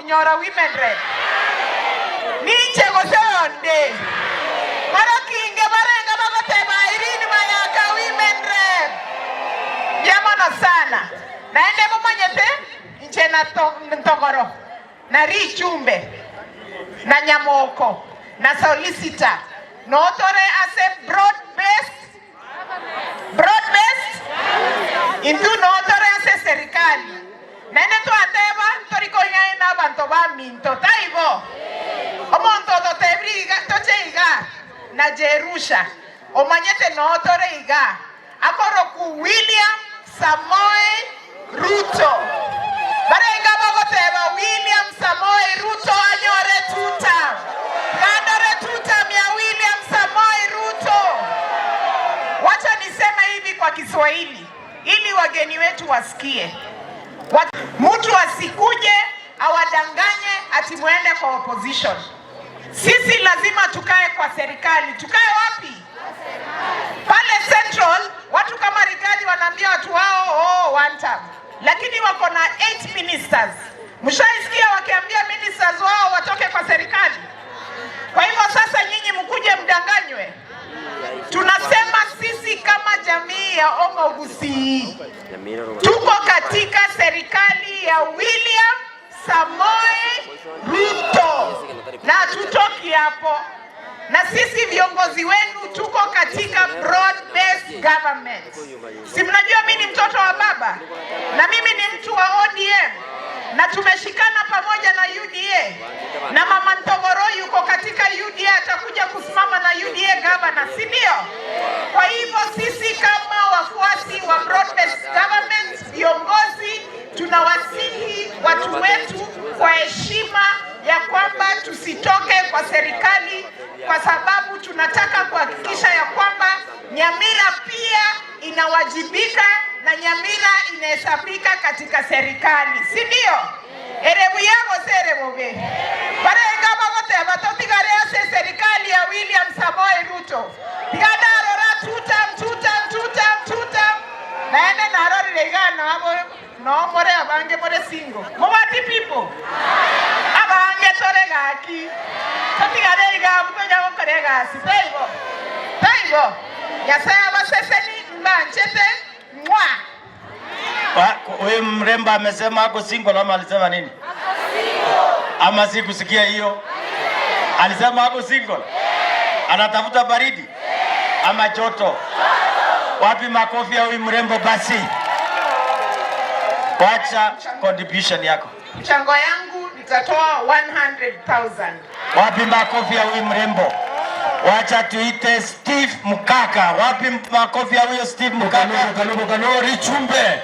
Konyora women rep? Ninche gose onde? Barakinge barenga bagoteba Irene Mayaka women rep. Mbuya mono sana. Naende momanyete inche na Ntogoro na Richumbe na Nyamoko na solicitor notore ase broad based broad based intwe notore ase serikali naende twateba ntori kong'aina abanto baminto taibo omonto ototebiri iga toche iga na Jerusha omanyete notore iga akoroku William Samoei Ruto. Barenga bagoteba William Samoei Ruto anyore tutam? Gandore tutam ya William Samoei Ruto. Wacha niseme hivi kwa Kiswahili ili wageni wetu wasikie. Mtu asikuje awadanganye ati muende kwa opposition. Sisi lazima tukae kwa serikali. Tukae wapi? Pale Central watu kama Rigathi wanaambia watu wao, "Oh, one term," lakini wako na 8 ministers. Mshaisikia wakiambia ministers wao watoke kwa serikali? Kwa hivyo sasa nyinyi mkuje mdanganywe? Tunasema sisi kama jamii ya Omogusii tuko katika serikali ya William Samoei Ruto na hatutoki hapo, na sisi viongozi wenu tuko katika broad based government. Si mnajua mimi ni mtoto wa baba na mimi ni mtu wa ODM na tumeshikana pamoja na UDA na mama Ntogoro yuko katika UDA, atakuja kusimama na UDA governor, si ndio? Kwa hivyo sisi kama wafuasi wa broad based government, viongozi, tunawasihi watu wetu kwa heshima ya kwamba tusitoke kwa serikali, kwa sababu tunataka kuhakikisha ya kwamba Nyamira pia inawajibika na Nyamira inahesabika katika serikali, si ndio? Erebu yago serebobe barenga bagoteba totigare ase serikali ya William Samoei Ruto tigandarora tutam tutam tutam tutam naende narorire igana abo no more abange more single mobati people abange tore gaki totigare igabu tonya gokora egasi taibo taibo Nyasaye abaseseni mbanchete mwa. Huyu mrembo amesema ako single ama alisema nini? Ama sikusikia hiyo? Alisema ako single? Anatafuta baridi ama joto? Wapi makofi ya huyu mrembo basi? Wacha contribution yako. Mchango yangu nitatoa 100,000. Wapi makofi ya huyu mrembo? Wacha tuite Steve Mukaka. Wapi makofi ya huyo Steve Mukaka? Karibu, karibu, Richumbe.